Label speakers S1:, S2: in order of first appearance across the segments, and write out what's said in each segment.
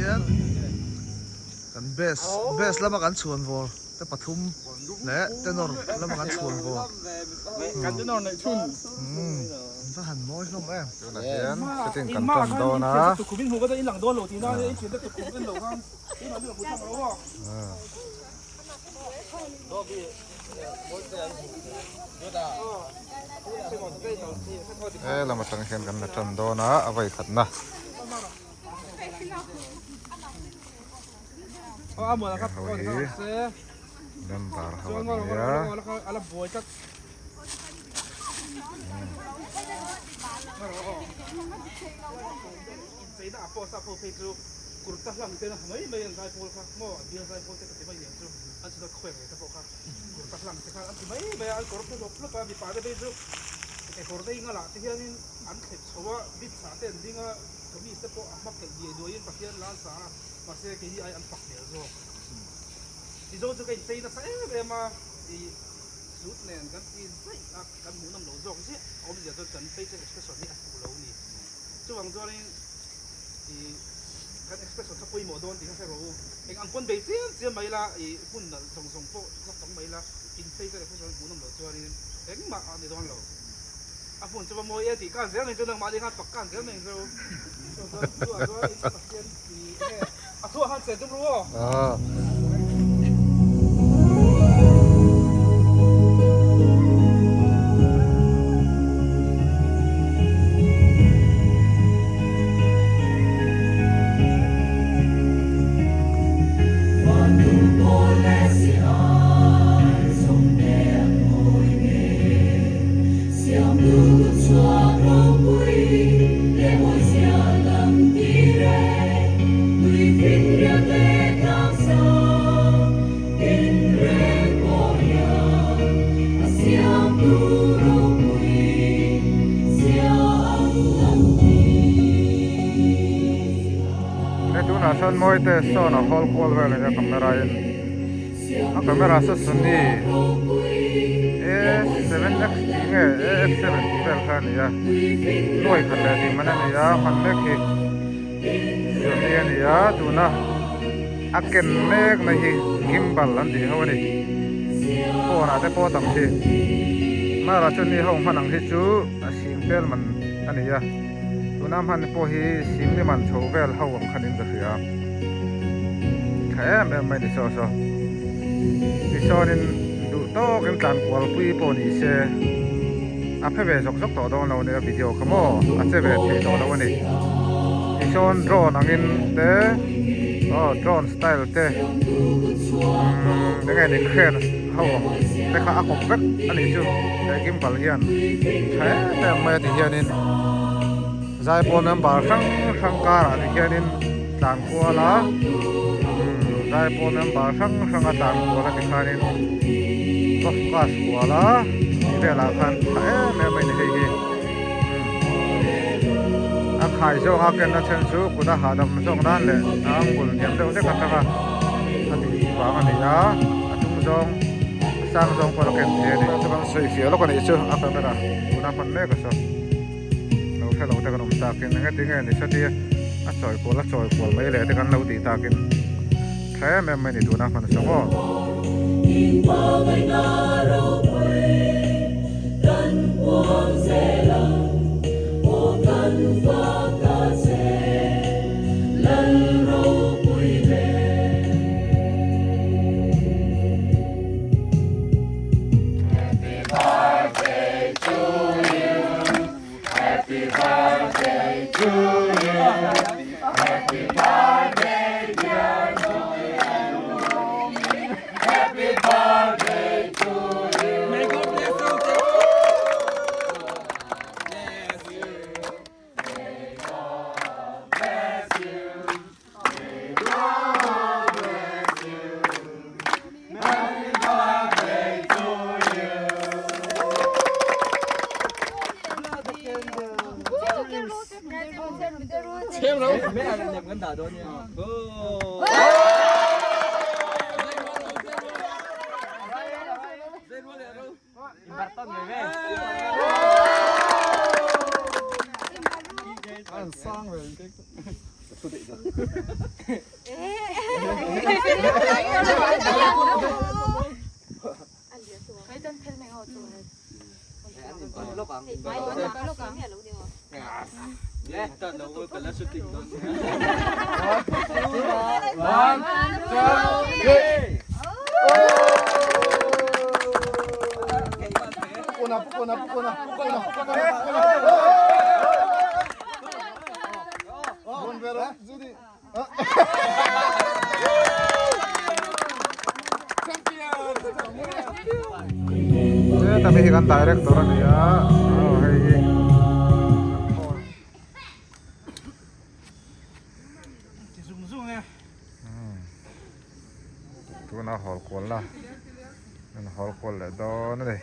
S1: hian kan bass bass lama kan chhuan vawr te pathum leh tenor lama kan chhuan vawr
S2: kan tenor neih chhun
S1: umm va han mawi hlawm em.
S3: Tunah hian setting kan tan dawn a. He lam atang hian kan la tan dawn a a vawi khatna. Heng ho hi member ho an nia. He tunah sawn Mawite sawn a hawl kual vel ania camera in a camera saw Sony A seven X tih nge A X seven tih vel kha a ni a nuai khat leh tih man a ni a hman mek hi Sony a ni a tuna a ken mek na hi gimbal an tih ho a ni phone ah te pawh a tam hi mara chu ni ho hman ang hi chu a sing tel man a ni a tuna hman pawh hi sing ni man chho vel ho ang khan in ka hria tha em em mai ni saw saw tichuanin duh tawkin tlan kual pui pawh ni se a phe ve zawk zawk tawh dawn lo nia video kha maw a che ve thei tawh lo a ni tichuan drone angin te aw drone style te umm eng nge ni crane ho ang te kha a kawp vek a nih chu he gimbal hian tha em em mai a ti hianin zaipawl member hrang hrang karah ti hianin tlan kual a umm zaipawl member hrang hrang a tlan kual a ti khanin va focus kual a tih velah khan tha em em mai a ni hei hi umm a khai zawng a kenna then chu kut a hahdam zawk nan leh a angul hniam deuh hlek atanga a tih vang a ni a a tung zawng a sang zawng pawh a ken thei a ni chu kan sawi fiah lawk a nih chu a camera tuna hman mek a saw. Lo hre lo te kan awm takin eng eti nge ni satia a chawi kual a chawi kual mai leh te kan lo tih takin tha em em mai ni tuna hman sa maw. Heta mi hi kan director a ni a aw hei hi tuna hawl kual na an hawl kual leh dawn a ni.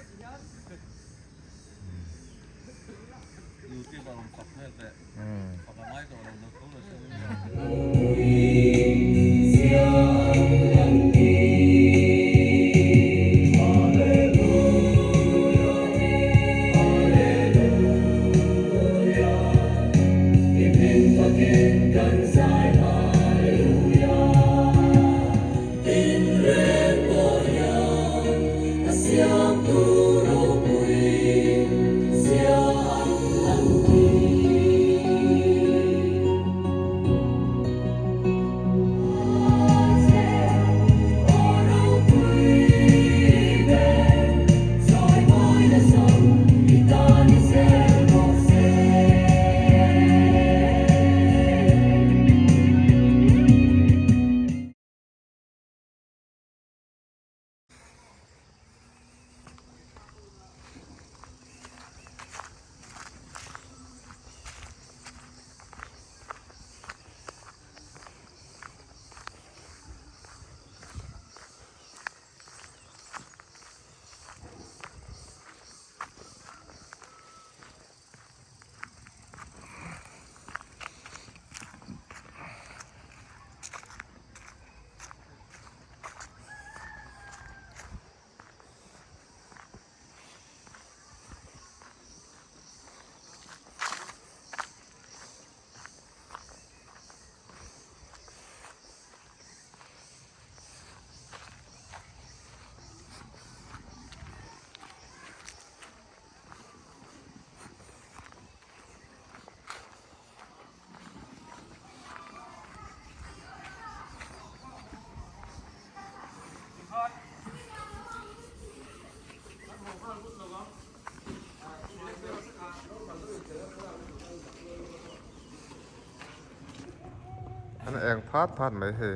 S3: An eng phat phat mai hei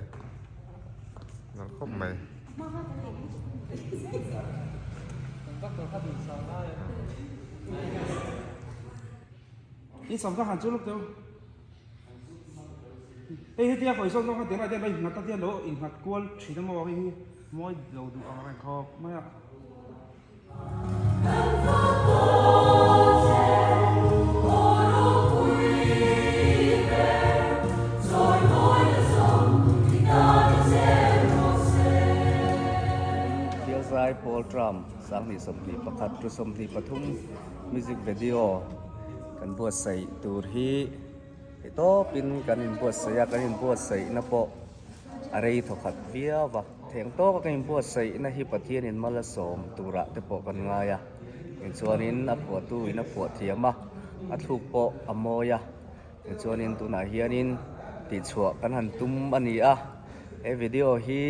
S3: nalh khawp mai.
S2: I sam ka han chu lawk teu. Hei hetia hawi zawk zawk kha tiang lai hian lo innghat a tiang lo innghat kual thin a maw hei hi mawi lo duh ang reng khawp mai a.
S4: Bialzai Paul Trump 2021 tu 23 music video kan buatsaih tur hi tawpin kan inbuatsaih a kan inbuatsaihna pawh a rei thawkhat viau a theng tawka kan inbuatsaihna hi Pathianin mal a sawm turah te pawh kan ngai a tichuanin a phuahtu in a phuah thiam a a thluk pawh a mawi a tichuanin tunah hianin tihchhuah kan han tum a ni a he video hi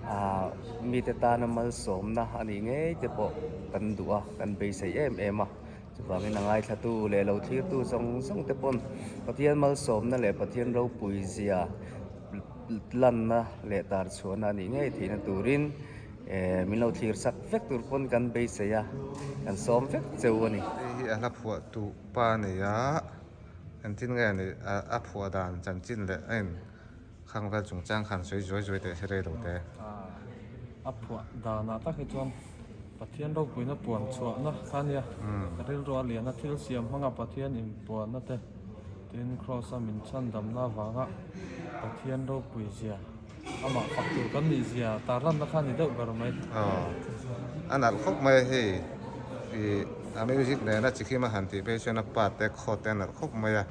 S4: ah mite tana malsawmna a nih ngei te pawh kan duh a kan beisei em em a. Chuvangin a ngaithlatu leh lo thlirtu zawng zawng te pawn Pathian malsawmna leh Pathian ropui zia lanna leh tar chhuahna a nih ngei theihna turin eh min lo thlir sak vek tur pawn kan beisei a, kan sawm vek cheu a ni.
S3: Hei hi a hla phuah tuh pa a ni a, engtin nge a nih a phuah dan chanchin leh a in khang vel chungchang khan sawi zuai zuai teh se rei lo te.
S5: A phuah danah tak hi chuan Pathian ropuina puan chhuahna kha nia. Ka rilru a lian a, thil siam hmanga Pathian inpuanna te, tin Kraws a min chhandamna avanga Pathian ropui zia, amah fak tur kan nih zia tarlanna kha a ni deuh ber mai.
S3: Aw, a nalh khawp mai hei. A music nena chi khim a han tih phei chuan a pa te khaw te a nalh khawp mai a,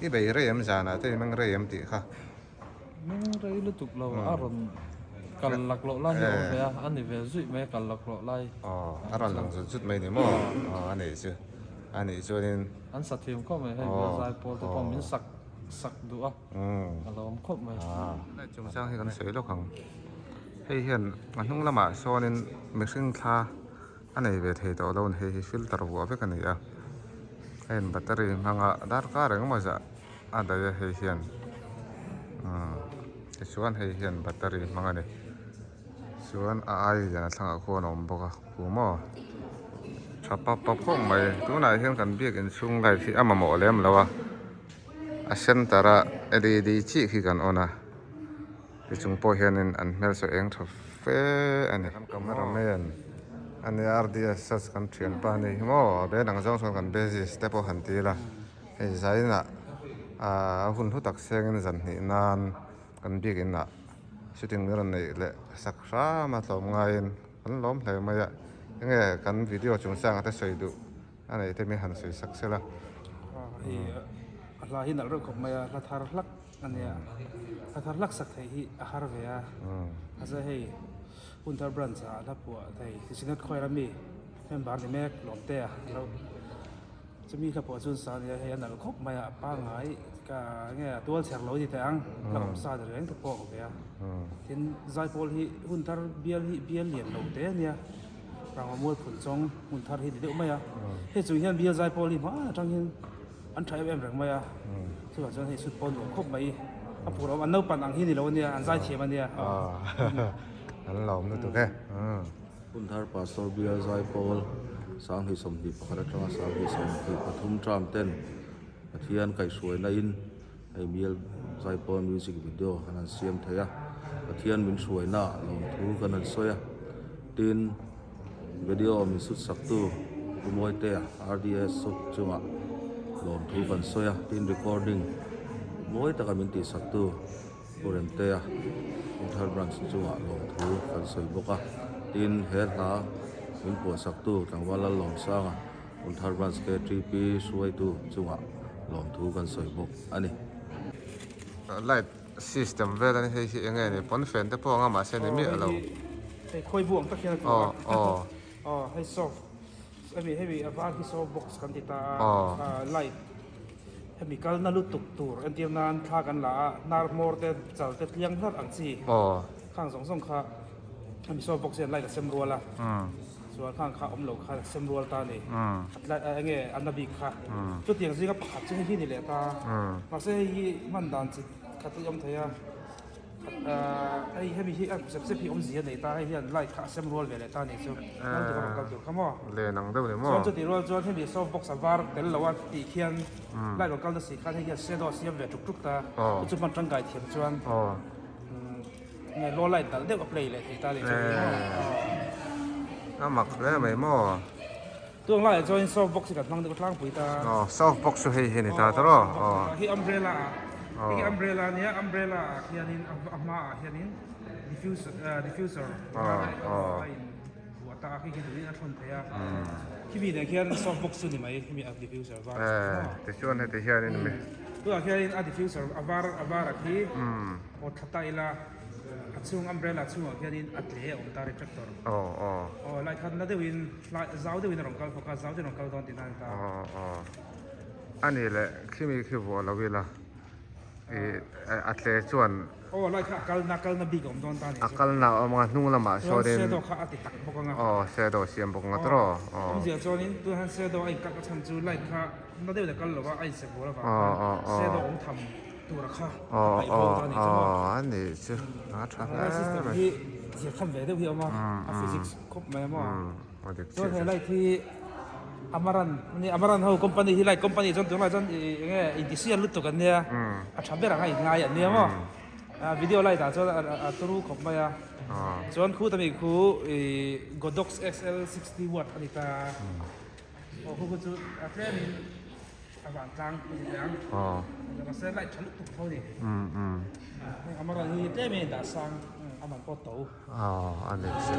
S3: i bei rei em zanah te i meng rei em tih kha.
S5: Meng rei lutuk lo a rawn kal laklawh lai hi a awm ve a, a ni ve zuih mai a kal laklawh lai.
S3: Aw a rawn lang zut zut mai ni maw? Aw a nih chu, a nih chuanin.
S5: An sa thiam khawp mai hei bial zai pawl te pawh min sak sak duh a, a lo awm khawp mai.
S3: Lai chungchang hi kan sawi lawk ang, hei hian a hnung lamah sawnin mihring thla. A nei ve thei tawh lo hei hi filter vuah vek a ni a heng battery hmanga darkar engemaw zah a daih a hei hian umm tichuan hei hian battery hmang a ni chuan a ai lian a thlangah khuan a awm bawk a khu maw tha pap pap khawp mai tunah hian kan biak inchhung light hi a mamawh lem lo a a center a L E D chiah khi kan on a. Ti chung pawh hianin an hmel sawi eng tha fe a ni. Kan camera man a nia RDSS kan thianpa a nih hi maw a be dang zawng chuan kan basis te pawh han ti ila hei zainah aah a hun hlu tak sengin zan hnih nan kan biakin ah shooting min rawn neih leh sak hram a tlawm ngaiin kan lawm hle mai a enge kan video chungchang te sawi duh a neih te min han sawi sak sela.
S2: Hei a hla hi nalh reuh khawp mai a hla thar hlak. A nia, a thar hlak sak theih hi a har ve a, mahse hei Hunthar branch ah hla phuah thei Synod Choir a mi member ni mek Lawmte a lo chumi hla phuah chuan sa a nia hei a nalh khawp mai a, a pangngai ka nge a tual chher lo a ni teh ang hla awm sa ni reng te pawh a awm ve a, tin Zaipawl hi Hunthar bial hi bial lian lo te a nia Rangva Mualphun chawng Hunthar hi ni deuh mai a, hei chung hian bial Zaipawl hi hmaan atang hian. An tha em em reng mai a, chuvang chuan hei sut pawh nuam khawp mai, a phur awm, an naupan ang hi ni lo ania, an zai thiam ania.
S3: An lawm lutuk e.
S6: Hunthar Pastor Bial Zaipawl 2021 atanga 2023 term ten Pathian kaihhruaina in hei Bial Zaipawl music video kan han siam thei a, Pathian min hruaina ah lawmthu kan han sawi a, tin Video min sut saktu Pu Mawitea RDS sut chungah lawmthu kan sawi a, tin recording mawi taka min tih saktu Pu Remtea Inthar Branch chungah lawmthu kan sawi bawk a, tin he hla min phuah saktu Tlangval Lallawmsanga Inthar Branch KTP hruaitu chungah lawmthu kan sawi bawk a ni.
S3: Light system vel a ni hei hi eng nge ni pawnfen te pawh anga mahse ni miah lo.
S2: Hei khawi bu ang tak hian a tlu a. Aw aw. Hei soft hemi hemi a var hi soft box kan ti ta a light hemi kalna lutuk tur entir nan thla kan la a hnar hmawr te chal te tliang hlarh ang chi khang zawng zawng kha hemi soft box hian light a sem rual a chuan khang kha awm lo kha a sem rual ta a ni eng nge a na bik kha chutiang zinga pakhat chu hei hi ni leh ta mahse hei hi hman dan chi khat hi awm thei a. Hei hemi hi a zep zep hi awmzia a nei ta hei hian light kha a sem rual ve leh ta a nih chu kal tur a rawn kal tur kha maw
S3: len ang deuh ni maw
S2: chuan chutih rual chuan hemi soft box a var tel lo a tih khian light rawn kal na si khan hei hian shadow a siam ve tuk tuk ta chu chu hman tangkai thiam chuan nge low light dal deuh a play leh thei ta a nih chu
S3: a mak hle mai maw
S2: Tuang laiah chuan soft box hi kan hmang deuh tlangpui ta.
S3: Aw soft box chu hei hi a ni ta tawrh aw.
S2: Aw hei umbrella ah hei hi umbrella a nia umbrella ah hianin a hmaah hianin diffuser diffuser a in vuah ta a khi khi duhin a thawn thei a khimi nen khian soft box chu ni mai hemi a diffuser var
S3: Tichuan heti hianin mi.
S2: Tunah khianin a diffuser a var a varah khi awt thla ta ila. A chhung umbrella chhungah khianin a tle a awm ta reflector.
S3: Aw aw.
S2: Aw light khat na deuhin lai zau deuhin a rawn kal bawk a zau deuhin a rawn kal dawn tihna a ni ta.
S3: Aw aw. A nih leh khimi khi vuah lo ila ih a tle chuan.
S2: Aw light kha a kalna kalna bik a awm dawn ta a nih
S3: A
S2: chu.
S3: kalna a awm ang a hnung lamah
S2: Chuan
S3: sawnin.
S2: shadow kha a ti tak bawk ang a.
S3: Aw shadow a siam bawk ang a tawrh aw.
S2: Aw awmzia chuanin tunah hian shadow a inkalh a chhan chu light kha na deuhin a kal lo a a insep bual avang khan shadow awm tham. Tura kha a paih bo ta nih chu maw.
S3: Aw a nih chu a tha hle mai.
S2: System hi zir tham ve deuh hi a awm a, a physics khawp mai a maw. Chuan he light hi Amaran ani Amaran ho company hi light company chuan tunlai chuan eng nge intisial lutuk an nia a tha ber ang a inngai an nia maw. Video light ah chuan a turu khawp mai a. Chuan khu ta mi khu Godox XL 60 watt a ni ta. Aw khu khu chu a tlemin. A van tlang a ni ang.
S3: Aw.
S2: Mahse light tha lutuk tho ni.
S3: Um um.
S2: Heng amaran hi tlem in dah sang a man pawh to.
S3: Aw a ni che.